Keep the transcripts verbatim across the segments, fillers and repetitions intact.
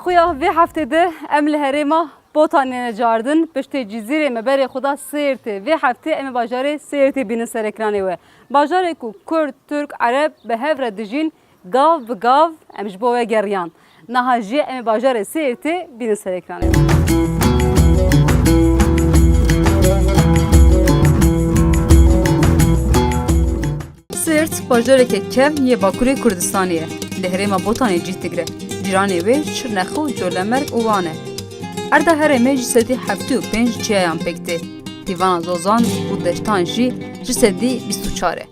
Xuya vê heftê de em li herêma Botanê ne cardin, piştê Cizîrê me berê xwe da Sêrtê. Vê heftê em ê bajarê Sêrtê bînin ser ekranê we. Bajarê ku Kurd, Tirk, Ereb bi hev re dijîn, gav bi gav em ji bo we geriyan. Niha jî em ê bajarê Sêrtê bînin ser ekranê we. Sêrt bajareke kevn yê Bakurê Kurdistanê ye. Li herêma Botanê cih digire. Cîranê wê Şirnexo, Colemêrg û Wan e. Erda herêmê ji sedî heftê û pênc çiyayan pêk tê. Tîvana zozan û deştan jî ji sedî bîst û çar e.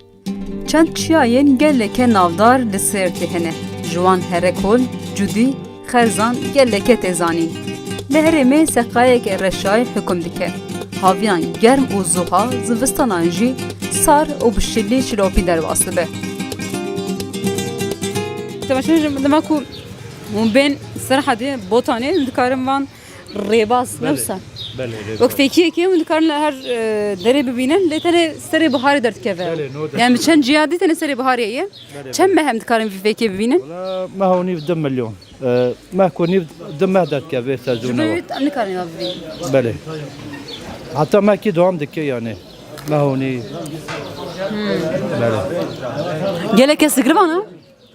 Çend çiyayên geleke navdar li Sêrtê hene. Ji wan Herekol, Cudî, Xerzan geleke tê zanîn. Li herêmê seqayeke reşayî hukm dike. Haviyan germ û zuha, zivistanan jî sar û bi şilî şilopî derbas dibe. Temaşe ji dema ku hûn bên Serhedê, Botanê, hûn dikarin van rêbaz, ne Belê, wisa? Belê, rêbaz. Wek fêkiyekê hûn dikarin li her, e, derê bibînin, lê tenê serê biharê derdikeve. Belê, no de. Yani çend ciya dî tenê serê biharê ye. Belê, Çend belê. meh em dikarin vî fêkê bibînin? Wala, meh û nîv, du milyon. E, meh ku nîv, du meh derdikeve Ji sezona. ber wê em nikarin eva bibînin. Belê. Heta mehkî dewam dike yani. Meh û nîv. Hmm. Belê. Gelek kes digirivana?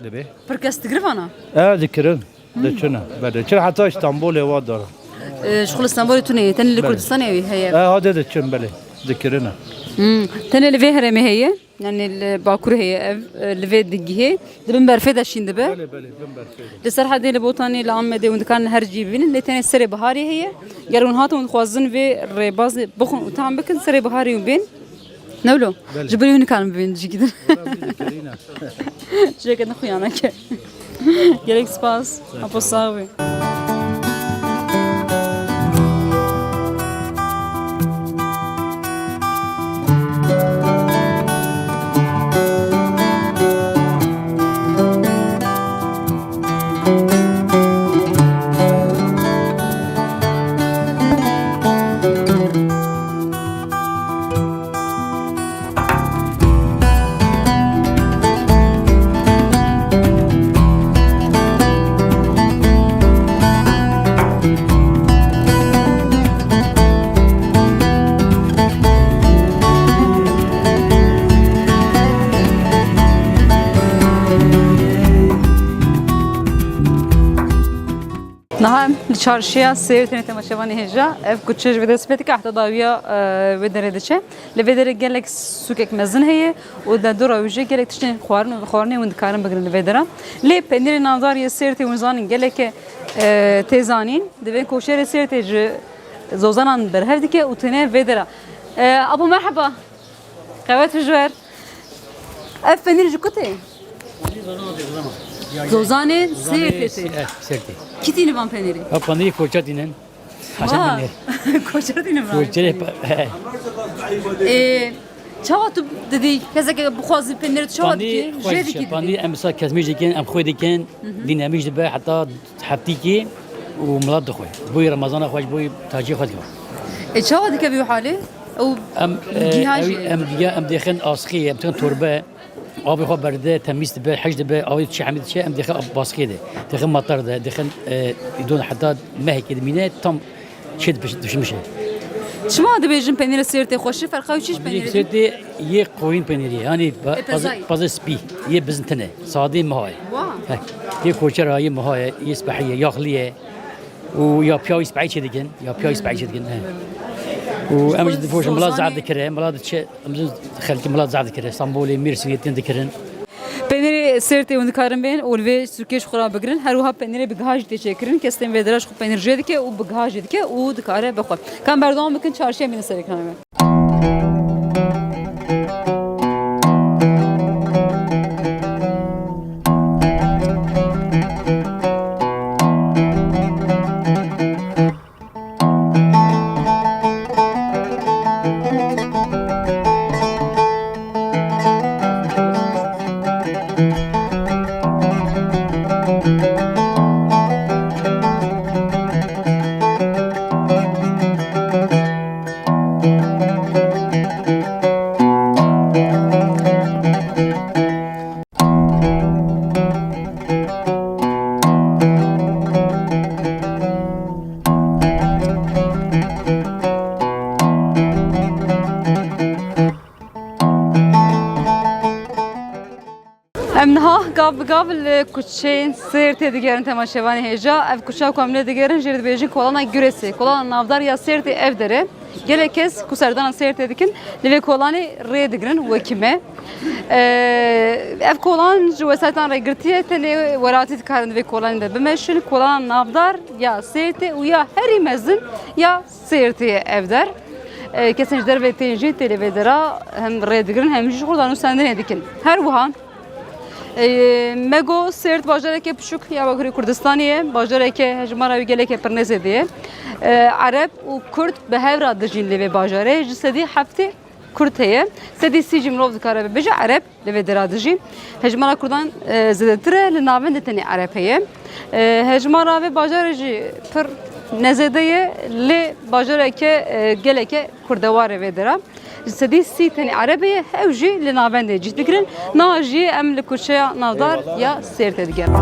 Dibê. Pir kes digirivana? E, dikirin. Diçine. Belê. Çi heta Îstanbulê wa dara. E, ji xwe li Stenbolê tune ye. Tenê li Belê. Kurdistanê wî heye. E, hade diçin, belê. Dikirine. Hmm. Tenê li vê herêmê heye. Yani li Bakur heye ev, e, li vê digihê. Di bin berfê de şîn dibe. Belê, belê, bin berfê de. Li Serhedê, li Botanê, li Amedê hûn dikarin her cî bibînin. Lê tenê serê biharê heye. Ger hûn hatin hûn dixwazin vê rêbazê bixwin û tam bikin, serê biharê hûn bên. Ne wilo? Belê. Ji ber wî nikarim bibînim cîkî din. Wala wî dikerîne. Jêke din xuya neke. Gelek spas. Apo sax bî. Niha em li çarşiya Sêrtê ne temaşevanê hêja. Ev kuçe ji vê dest pê dike, heta dawiya, e, wê derê diçe. Li vê derê gelek sûkek mezin heye û derdora wê jî gelek tiştên xwarin û vexwarinê hûn dikarin bigirin li vê dera. Lê penîrê navdar yê Sêrtê hûn zanin geleke, e, tê zanîn. Divê koçerê Sêrtê ji zozanan berhev dike û têne vê dera. E, Apo merheba. Qewet ji wer. Ev penîr ji ku tê? Zozanê Sêrtê tê. Eh, Sêrtê. Kî tîne van penîrê? Ha, penîrê koçer tînin. Haşa Wa, penîr. Koçer tîne van. Koçerê pa-, he. Ê, çawa tu didî? Keseke bixwazi penîr tu çawa dikî? Jê dikî didî? Penîr em sa kesmîş dikin, em xwe dikin. Hı hı. Dînemîş dibe heta heftîkî û milat dixwe. Boyê Remezana xwe, boyê taciyê xwe dike. E, çawa dike vî halê? Ew Em, e, giha ew, jî. Em giha, em dixin asxî, em dixin torbe. Avê xwe berdide, temîz dibe, hej dibe, avê çi hemî diçe, em dixin basxê de. Dixin matar de, dixin, e, îdon heta mehekê dimîne, tam çê dipişt-, dipişmişe. Çima dibêjin penîrê Sêrtê xweş e? Ferqa wî çi ji penîrê? Penîrê Sêrtê yê qoyîn penîrê ye. Yanî pa-, E, pazê, pezay. Pazê spî, yê bizintine. Sadê meha ye. Wa. Heh. Yê koçera, yê meha ye, yê spehî ye, yaxlî ye. Û ya piya wî spehî çê dikin, ya piya wî spehî çê dikin, he. Û em jî difoşin, milat zaf dikire, milat diçe, em jî xelkî milat zaf dikire. Stenbolê, Mêrsînê tên dikirin. Penîrê Sêrtê hûn dikarin bên û li vê sûkê ji xwe re bigirin. Her wiha penîrê bi giha jî tê çêkirin. Kes tên vê dera ji xwe penîr jê dike û bi giha jê dike û dikare bixwe. Ka em berdewam bikin, çarşiya bînin ser ekranê me. Gav bi gav li kuçeyên Sêrtê digerin temaşevanê hêja. Ev kuça ku em lê digerin jê re dibêjin Kolana Gurêsê. Kolana navdar ya Sêrtê ev der e. Gelek kes ku serdana Sêrtê dikin, li vê kolanê rê digirin wekî me. Ee, ev kolan ji wesaytan re girtiye, tenê welatî dikarin di vê kolanê de bimeşin. Kolana navdar ya Sêrtê û ya herî mezin ya Sêrtê ye ev der. Ee, kesên ji dervê tên jî tê li vê dera hem rê digirin hem jî ji xwe danûstendinê dikin. Her wiha Ê, me got Sêrt bajareke piçûk ya Bakurê Kurdistanê ye, bajareke hejmara wî geleke pir nêzêde ye. Ê, Ereb û Kurd bi hev re dijîn li vê bajarê, ji sedî heftê Kurd heye, sedî sî jî mirov dikare bibêje Ereb li vê dera dijîn. Hejmara Kurdan, e, zêdetir e, li navendê tenê Ereb heye. E, hejmara vê bajarê jî pir nezêde ye, lê bajareke, e, geleke kurdewar e vê dera. Ji sedî sî tenê Ereb heye, ew jî li navendê cih digirin. Niha jî em li kuçeya navdar ya Sêrtê digerin.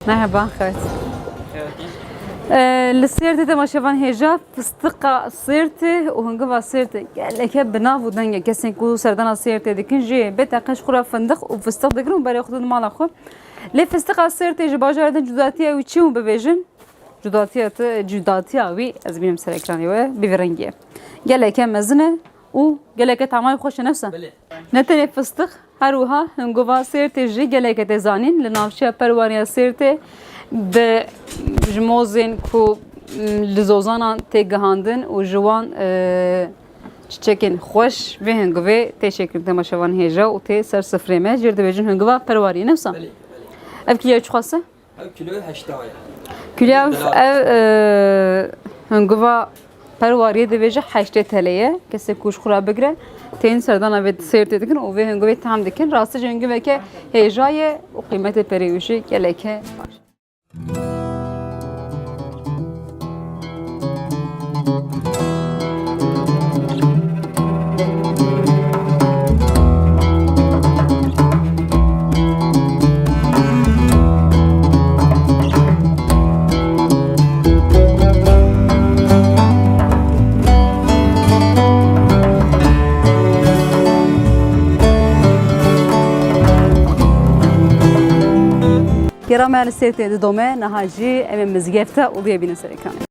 Merhaba, xewt. Ee, li Sêrtê temaşevan hêja, fistiqa Sêrtê û hungiva Sêrtê geleke bi nav û deng e. Kesên ku serdana Sêrtê dikin jî bê teqe ji xwe re findiq û fistiq digirin û berê xwe didin mala xwe. Lê fistiqa Sêrtê ji bajarê din cudatiya wî çi hûn bibêjin? Cudatiya te, cudatiya wî, ez bînim ser ekranê we, bi vî rengî ye. Geleke mezin e û geleke tamay xweş e, ne wisa? Belê. Ne tenê fistiq, her wiha hingova Sêrtê jî geleke tê zanîn. Li navçeya Perwariya Sêrtê bi ji mozên ku, m, li zozanan tê gihandin û ji wan, e, çiçekên xweş vê hingovê tê çêkirin temaşevan hêja û tê ser sifrê me. Jê re dibêjin hingova Perwariyê, ne wisa? Belê, belê. Ev kîloya çiqas e? Ev kîloya heştê ye. Kîloya ev, e, hingova Perwariyê dibêje heştê T L ye. Kesê ku ji xwe re bigire, tên serdana vê Sêrtê dikin û vê hingovê tehm dikin. Rastî jî hingoveke hêja ye û qîmetê perê wî jî geleke baş. Gera me li Sêrtê didome, niha jî em ê Mizgefta Uluyê bînin ser ekranê.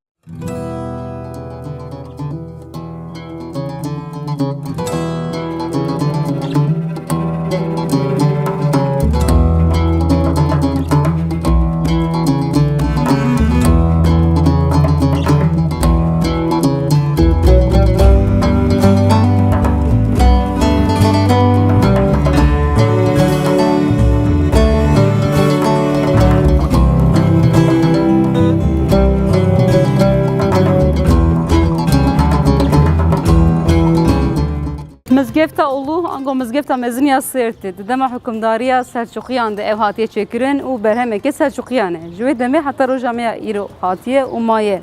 Mizgefta Ulu, ango Mizgefta Mezin ya Sêrtê, di dema hukimdariya Selçuqiyan de ev hatiye çêkirin û berhemeke Selçuqiyan e. Ji wê demê heta roja me ya îro hatiye û maye.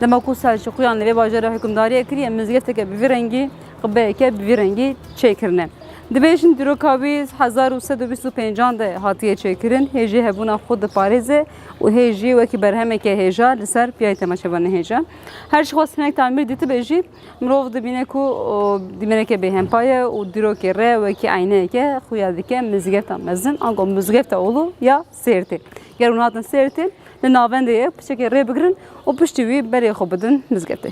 Dema ku Selçuqiyan li vê bajarê hukimdariye kiriye, mizgefteke bi vî rengî, qibbeyeke bi vî rengî çêkirine. Dibêjin dîroka wî hezar û sed û bîst û pêncan de hatiye çêkirin, hê jî hebûna xwe diparêze û hê jî wekî berhemeke hêja li ser piyayê temaşevanê hêja. Her çiqas hinek tamîr dîtibe jî, mirov dibîne ku, o, dîmeneke bêhempa ye û dîrokê re wekî eyneyeke xuya dike mizgefta mezin, ango Mizgefta Ulu ya Sêrtê. Ger hûn hatin Sêrtê, li navendê ye, piçekê rê bigirin û piştî wî berê xwe bidin mizgeftê.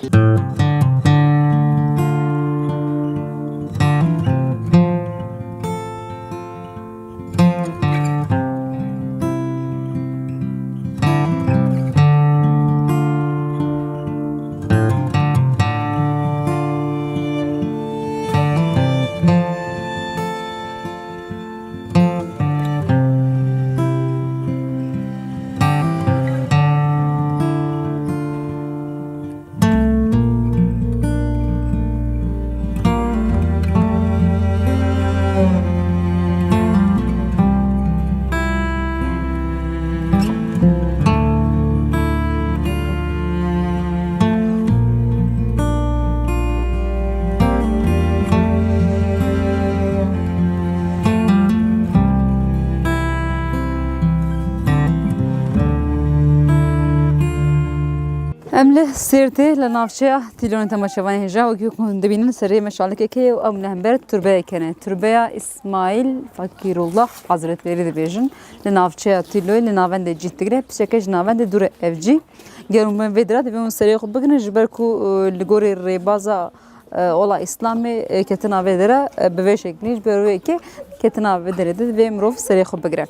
Em li Sêrtê li navçeya Tîlonê temaşevanê hêja wekî ku hûn dibînin serê meşalikekê ye û em li hember turbeyeke ne. Turbeya Îsmaîl Fakîrullah Hazretlerî dibêjin. Li navçeya Tîloyê li navendê cîh digire, piçeke ji navendê dûr e ev cîh. Ger hûn bên vê dira divê hûn serê xwe bigrin ji ber ku, e, li gorî rêbaza, e, ola Îslamê, e, ketina vê dira, e, bi vê şeklî ji ber wê yekê ketina vê derê de divê mirov serê xwe bigire.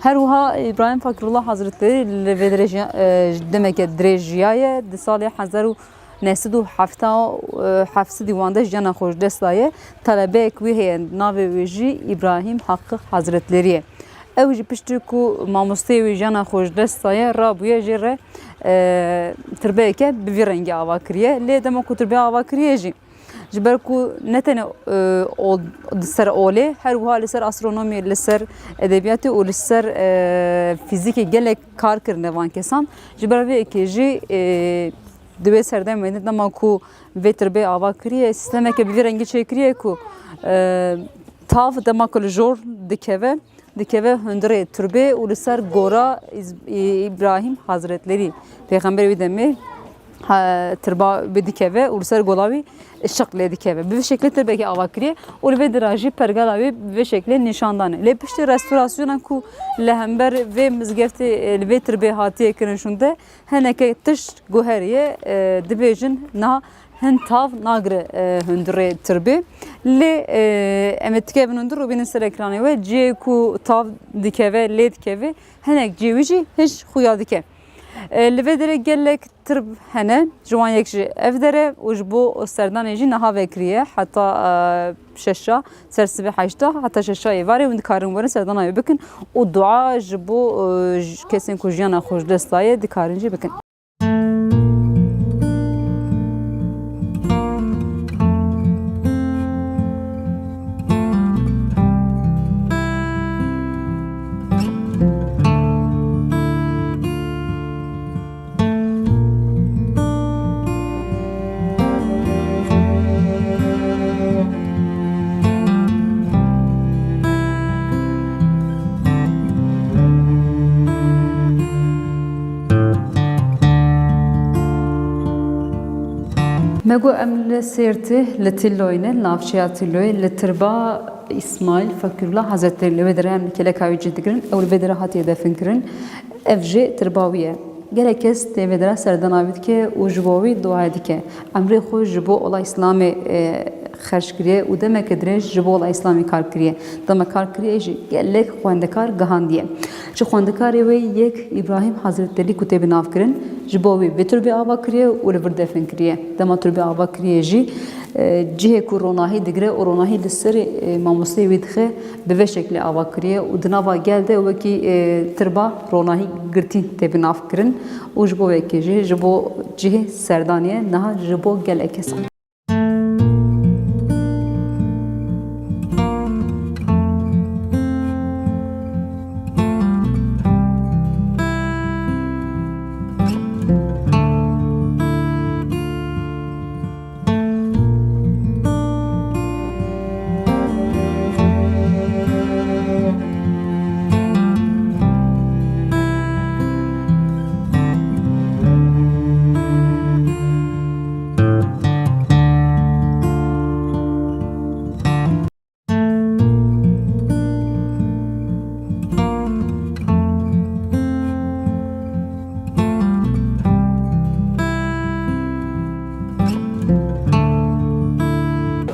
Her wiha Îbrahîm Fakirullah Hazretlerî li vê derê jiya-, e, demeke dirêj jiyaye. Di salê hezar û neh sed û hefta, e, heft sedî wan de jiyana xwe ji dest daye. Telebeyek wî heye, navê wê jî Îbrahîm Haqqı Hazretlerî ye. Ew jî piştî ku mamosteyê wî jiyana xwe ji dest daye, rabûye jê re, e, tirbeyeke bi vî rengî ava kiriye. Lê dema ku tirbeya ava kiriye jî, ji ber ku ne tenê, e, ol-, li ser olê, her wiha li ser astronomiyê, li ser edebiyatê û li ser, e, fîzîkê gelek kar kirine van kesan. Ji ber vê yekê jî, e, di wê serdemê de dema ku vê tirbê ava kiriye, sîstemeke bi vî rengî çêkiriye ku, e, tav dema ku li jor dikeve, dikeve hundirê turbê û li ser gora Îz-, Î-, Îbrahîm Hazretlerî, pêxemberê wî demê, ha, tirba wê dikeve û li ser gola wî şiq lê dikeve. Bi vî şeklê tirbekê ava kiriye û li vê dira jî pergala wê bi vê şeklê nîşan dane. Lê piştî restorasyona ku li hember vê mizgeftê, e, li vê tirbê hatiye kirin şûnde, hineke tişt guheriye, e, dibêjin niha hin tav nagire, e, hundirê tirbê. Lê, e, em ê tikevin hundir û bînin ser ekranê we. Cihê ku tav dikeve, lê dikeve, hinek cihê wî jî hişk xuya dike. E, li vê derê gelek tirb hene. Ji wan yek jî ev der e û ji bo serdanê jî niha vekiriye. Heta, e, şeşa, ser sibê heşta, heta şeşa êvarê hûn dikarin werin serdana wê bikin û dua ji bo, e, j-, kesên ku jiyana xwe ji dest daye dikarin jî bikin. Me got em li Sêrtê, li Tîloyê ne, li navçeya Tîloyê, li tirba Îsmaîl Fakirullah Hazretlerî, li wê derê em kêleka wî cih digirin, ew li vê derê hatiye definkirin. Ev jî tirba wî ye. Gelek kes tê vê dera serdana wî dike û ji bo wî duayê dike. Emrê xwe ji bo ola Îslamê, e, xerc kiriye û demeke dirêj ji bo ola Îslamê kar kiriye. Dema kar kiriye jî gelek xwendekar gihandiye. Ji xwendekarê wê yek Îbrahîm Hazretlerî ku tê bi nav kirin, ji bo wî vê turbê ava kiriye û li vir defin kiriye. Dema turbê ava kiriye jî, e, cihê ku ronahî digire û ronahî li serê, e, mamosteyê wî dixe, bi vê şeklê ava kiriye û di nava gel de wekî, e, tirba ronahî girtî tê bi nav kirin û ji bo wekê jî, ji bo cihê serdanê ye, niha ji bo gelek kesan.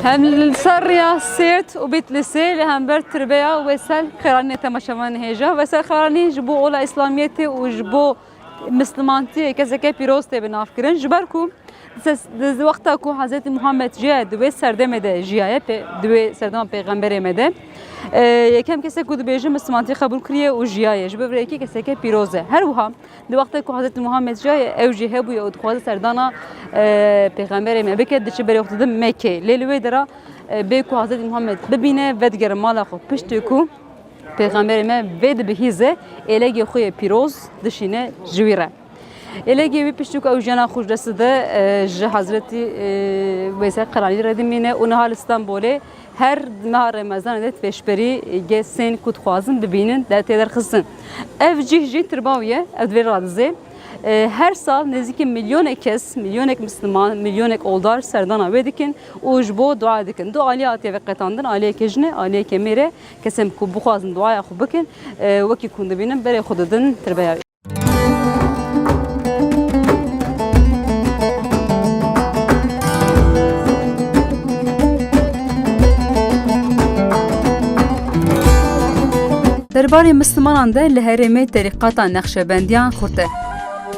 Hem li ser rêya Sêrt û Bîtlîsê li hember tirbeya Wesel Qeranî temaşevanê hêja. Wesel Qeranî ji bo ola Îslamiyetê û ji bo Mislimantiyê keseke pîroz tê bi nav kirin. Ji ber ku di ses-, di wexta ku Hezretî Muhammed jiyaye, di wê serdemê de jiyaye, pê-, di wê serdema pêxemberê me de, e, yekem kesek ku dibêje Mislimantiyê qebûl kiriye û jiyaye. Ji bo vê yekê keseke pîroz e. Her wiha di wextê ku Hezretî Muhammed jiyaye, ew jî hebûye û dixwaze serdana, e, pêxemberê me bike, diçe berê xwe dide Mekkeyê. Lê li wê dera, e, bê ku Hezretî Muhammed bibîne, vedigere mala xwe. Piştî ku pêxemberê me vê dibihîze, êlegê xwe yê pîroz dişîne ji wî re. Êlegê wî piştî ku ew jiyana xwe ji dest dide, e, ji Hezretî, e, Veysel Qeranî re dimîne û niha li Stenbolê her meha Remezanê de pêşberî, e, kesên ku dixwazin bibînin, de tê derxistin. Ev cih jî tirba wî ye, ev divê radizê. E, her sal nêzîkî milyonek kes, milyonek Misliman, milyonek oldar serdana wê dikin û ji bo dua dikin. Du alî hatiye veqetandin, aliyeke jinê, aliyeke mêre. Kesên ku bixwazin duaya xwe bikin, e, wekî ku hûn dibînin, berê xwe didin tirbeya wî. Derbarê Mislimanan de li herêmê terîqata Nexşebendiyan xurt e.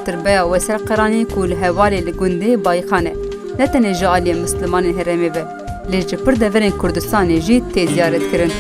Tirbeya Weser Qeranî ku li hevalê li gundê Bayixan e, ne tenê ji aliyê Mislimanên herêmê ve, lê ji pir deverên Kurdistanê jî tê ziyaretkirin.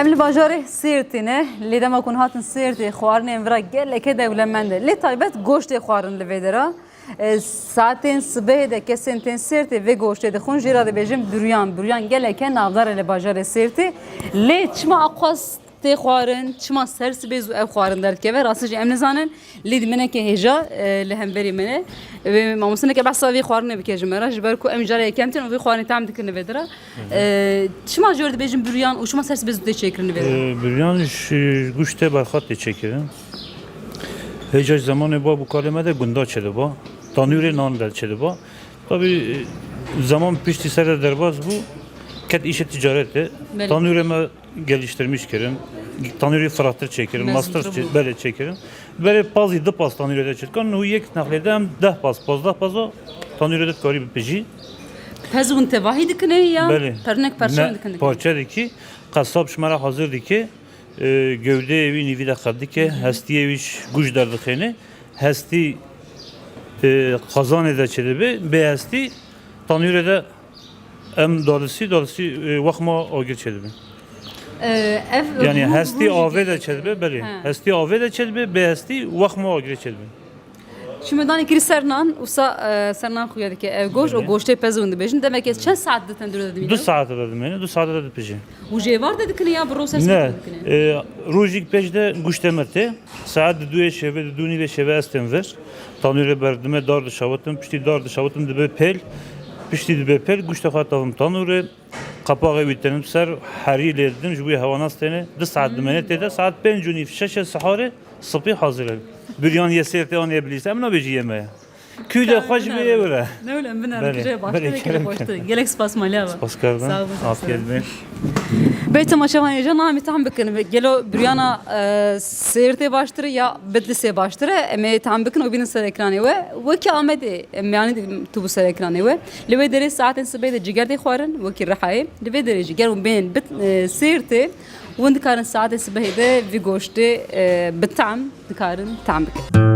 Em li bajarê Sêrtê ne. Lê dema ku hatin Sêrtê, xwarinên vira geleke dewlemend e. Lê taybet goştê xwarin li vê dera. E, saetên sibehê de kesên tên Sêrtê vê goştê dixwin, jê re dibêjin bûryan. Bûryan geleke navdar e li bajarê Sêrtê. Lê çima aqwas tê xwarin, çima ser sibê zû ev xwarin derdikeve, rastî jî em nizanin. Lê di mineke hêja, e, li hemberî min e. Wê mamoste neke behsa vê xwarinê bike ji me re, ji ber ku em cara yekem tên û vê xwarinê tam dikin li vê dira. Hı hı. E, çima jor dibêjin bûryan û çima ser sibê zû tê çêkirin li vê dira? E, bûryan ji, ji goştê berxwe tê çêkirin. Hêja ji zemanê bab û kalê me de gunda çêdiba. Tanûrê nan de çêdiba. Tabî, e, zeman piştî ser de derbas bû, ket îşê ticaretê. Belê. Tanûrê me geliştirmiş kirin. Tanûrê firehtir çêkirin, mastir çê-, belê çêkirin. Berê pazî du paz tanûrê de çêdikan, nû yek nexlê de em deh paz, pazdeh paza tanûrê de dikarî bipijî. Pez hûn tevahî dikin ê ya? Belê. Pernek parçe dikin dikin? Parçe dikî, qesab ji me re hazir dikê. E, gewdeyê wî nîvî de qet dike, hestiyê wî ji goşt derdixêne. Hestî, e, qazanê de çêdibe, bê hestî tanûrê de em dadisî, dadisî, e, wexma agir çêdibe. E, ev yanî hestî avê de çêdibe, belê. He. Hestî avê de çêdibe, bê hestî wexma agirê çêdibe. Çi me danê kirî ser nan, wisa, e, ser nan xuya dike ev goşt, o goştê pez hûn dibêjin. Demeke çend saet di tendûrê de dimîne? Du saete de dimîne, du saete de dipije. Û jêvar de dikine ya bi ro ser sibê dikine? Ne, e, rojîk pêş de goştê me tê. Saet di duyê şevê, di dû nîvê şevê ez têm vir. Tanûrê berdime, dar dişawitim, piştî dar dişawitim dibe pêl. Piştî dibe pêl, goştê xwe tavim tanûrê. Qapaxê wî tenim ser herî lê didim, ji bo hewa nas têne. Du saet dimene tê de, saet pênc û nîv, şeşê siharê, sipî hazir e. Bûryan yê Sêrtê an yê Bilîsê, em nabêjî yê me ye. Kû de xweş bê yê were. Ne wile em binerin, belê, kije baş, belê, gelek kije kerem xweştir. Gelek spas maliya be. Spas kerdin. Sağ olun. Afiyet be. Bê temaşevanê, hêja namî tam bikin. Gelo bûryana, e, Sêrtê baştir e ya Bitlisê baştir e? Em ê tam bikin û bînin ser ekranê we. Wekî Amedê, em yanî tu bû ser ekranê we. Li wê derê saetên sibê de ciger tê xwarin, wekî Rihayê. Li vê derê jî ger hûn bên bit-, e, Sêrtê, hûn dikarin saetê sibehê de vî goştê, e, bi tam dikarin tam bikin.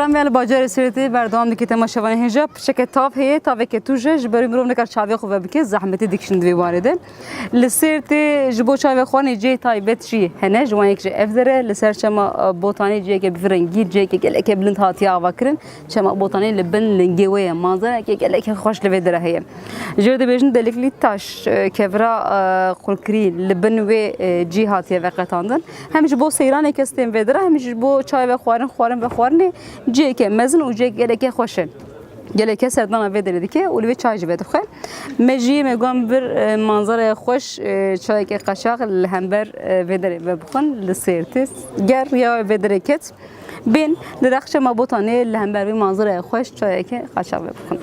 Em ya li bajarê Sêrtê berdewam dike temaşevanê hêja. Piçeke tav heye, taveke tûj e, ji ber wî mirov nikar çavê xwe vebike, zehmetî dikişin di vê warê de. Li Sêrtê ji bo çay vexwarinê cihê taybet jî hene, ji wan yek jî ev der e. Li ser çema, e, Botanê ciheke bi vî rengî, ciheke geleke bilind hatiye avakirin. Çema Botanê li bin lingê wê ye, manzareke geleke xweş li vê dere heye. Jê re dibêjin Delikli Taş, e, kevira, e, qulkirî li bin wê, e, cî hatiye veqetandin. Hem ji bo seyranê kes tên vê dere, hem jî ji bo çay vexwarin, xwarin vexwarinê ciheke mezin û ciheke geleke xweş e. Geleke serdana vê derê dike û li vê çay jî vedixwe. Me jî me got em vir, e, manzaraya xweş, e, çayeke qeçax li hember, e, vê derê vebixwin li Sêrtê. Ger riya vê derê ket, bên li rex çema Botanê li hember vê manzaraya xweş çayeke qeçax vebixwin.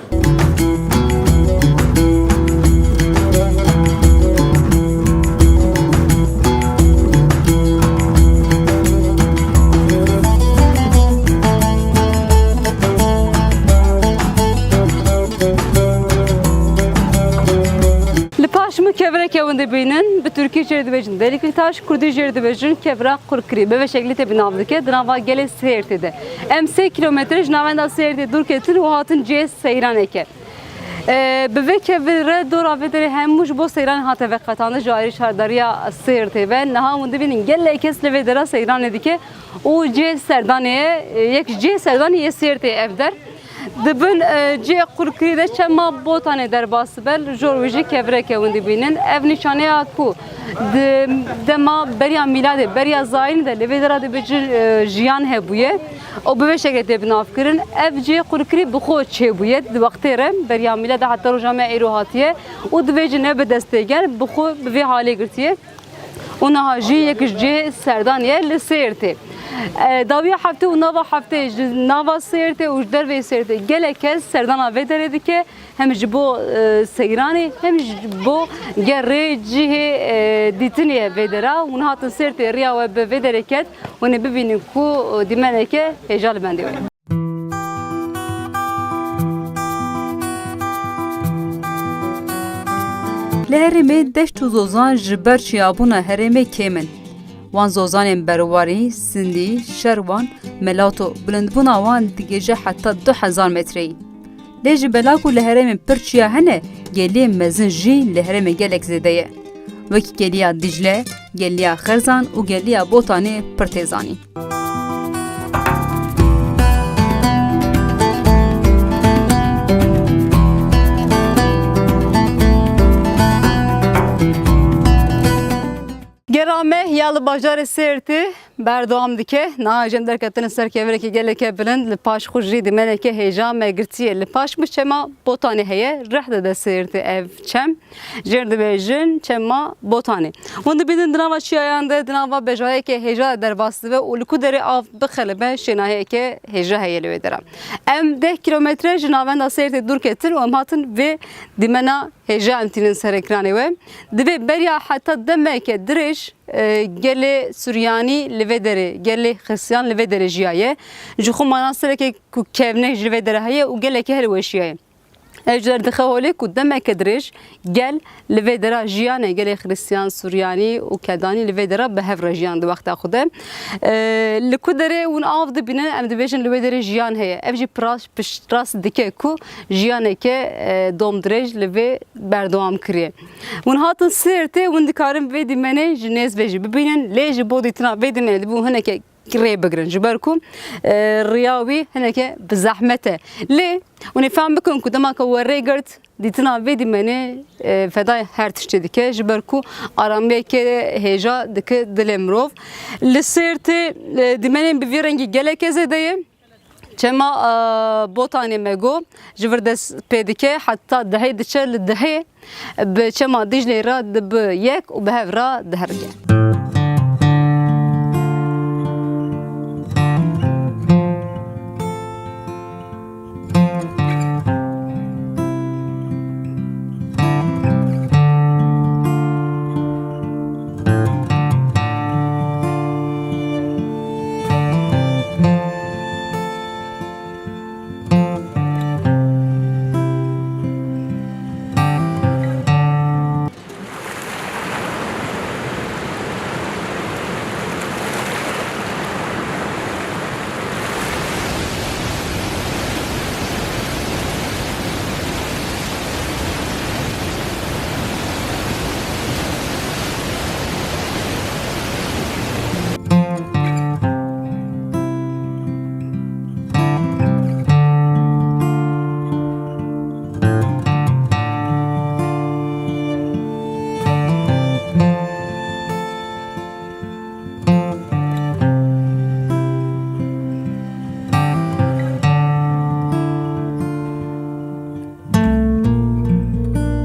Li paş min kevireke hûn dibînin, bi tirkî jê re dibêjin Delikli Taş, kurdî jê re dibêjin kevira qurkirî. Bi vê şeklî tê bi nav dike, di nava gelê Sêrtê de. Em sê kîlometre ji navenda Sêrtê dûr ketin û hatin cihê seyraneke. Ee, bi vê kevire dora vê derê hemû ji bo seyran hate veqetandin ji ayrî şaredariya Sêrtê ve. Niha hûn dibînin gelek kes li vê dera seyranê dike û cihê serdanê ye. Yek ji cihê serdanê yê Sêrtê ev der. Di bin, e, cihê qurkirî de çema Botanê derbas dibe, li jor wê jî kevireke hûn dibînin. Ev nîşaneya ku di dema beriya mîladê, beriya zayînê de li vê dera dibêjin, e, jiyan hebûye. Û bi vê şeklê tê binavkirin. Ev cihê qurkirî bi xwe çêbûye. Di wextê re beriya mîladê heta roja me êro hatiye û divê ji ne bi destê gel bi xwe bi vê halê girtiye. Û niha jî yek ji cihê serdan ye li Sêrtê. E, dawiya heftê û nava heftê ji nava Sêrtê û ji derveyî Sêrtê gelek kes serdana vê derê dike. Hem ji bo, e, seyranê, hem ji bo gerê cihê, e, dîtinê ye vê dera. Hûn hatin Sêrtê, riya we bi vê derê ket, hûn ê bibînin ku, e, dîmeneke hêja li bendê we. Li herêmê deşt û zozan ji ber çiyabûna herêmê kêm in. Wan zozanên Berwarî, Sindî, Şerwan, Melato, bilindbûna wan digihêje heta du hezar metreyî. Lê ji bela ku li herêmên pir çiya hene, geliyên mezin jî li herêmê gelek zêde ye. Wekî Geliya Dîcle, Geliya Xerzan û Geliya Botanê pir tê zanîn. Gera me ya li bajarê Sêrtê berdewam dike. Niha jî em derketine ser kevirekî geleke bilind. Li paş xwe jî dîmeneke hêja me girtiye. Li paş min çema Botanê heye. Rih dide Sêrtê ev çem. Jê re dibêjin çema Botanê. Hûn dibînin di nava çiyayan de, di nava bejayeke hêja de derbas dibe û li ku derê av bixelibe şênahiyeke hêja heye li wê dera. Em deh kîlometre ji navenda Sêrtê dûr ketin û em hatin vê dîmena hêja em tînin ser ekranê we. Divê beriya heta demeke dirêj, e, gelê Suryanî li vê derê, gelê Xiristiyan li vê derê jiyaye. Ji xwe mana sereke ku kevnê ji vê derê heye û gelekî hilweşiyaye. Ev ji der dixe holê ku demeke dirêj gel li vê dera jiyane, gelê Xiristiyan, Suryanî û Kedanî li vê dera bi hev re jiyan di wexta xwe de. E, li ku derê hûn av dibînin, em dibêjin li wê derê jiyan heye. Ev jî piras-, piştrast dike ku jiyaneke, e, domdirêj li vê berdewam kiriye. Hûn hatin Sêrtê, hûn dikarin vê dîmenê ji nêz ve jî bibînin, lê ji bo dîtina vê dîmenê dibû hineke rê bigirin. Ji ber ku, e, riya wî hineke bi zehmet e. Lê hûn ê fehm bikin ku dema ku we rê girt, dîtina vê dîmenê, e, fedayê her tiştê dike. Ji ber ku aramiyeke hêja dike dilê mirov. Li Sêrtê, e, dîmenên bi vî rengî geleke zêde ye. Çema, e, Botanê me got, ji vir dest pê dike, heta dihê diçe, li dihê bi çema Dîclê re dibi yek û bi hev re diherike.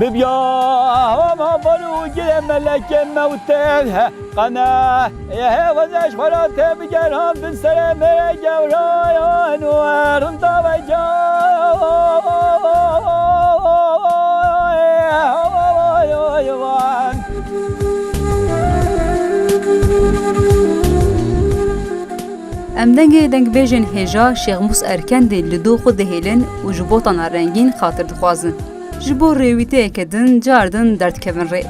Bibiya hava bar û girê melekê mewtê qene. Ê hêvaz ji xwe re tê bigeran bin serê mêrê gewran û rinda veca. Em dengê dengbêjên hêja Şêxmûs Erkendî li do xwe dihêlin û ji botana rengîn xatir dixwazin. Ji bo rêwîteyeke din cardin derdikevin rê.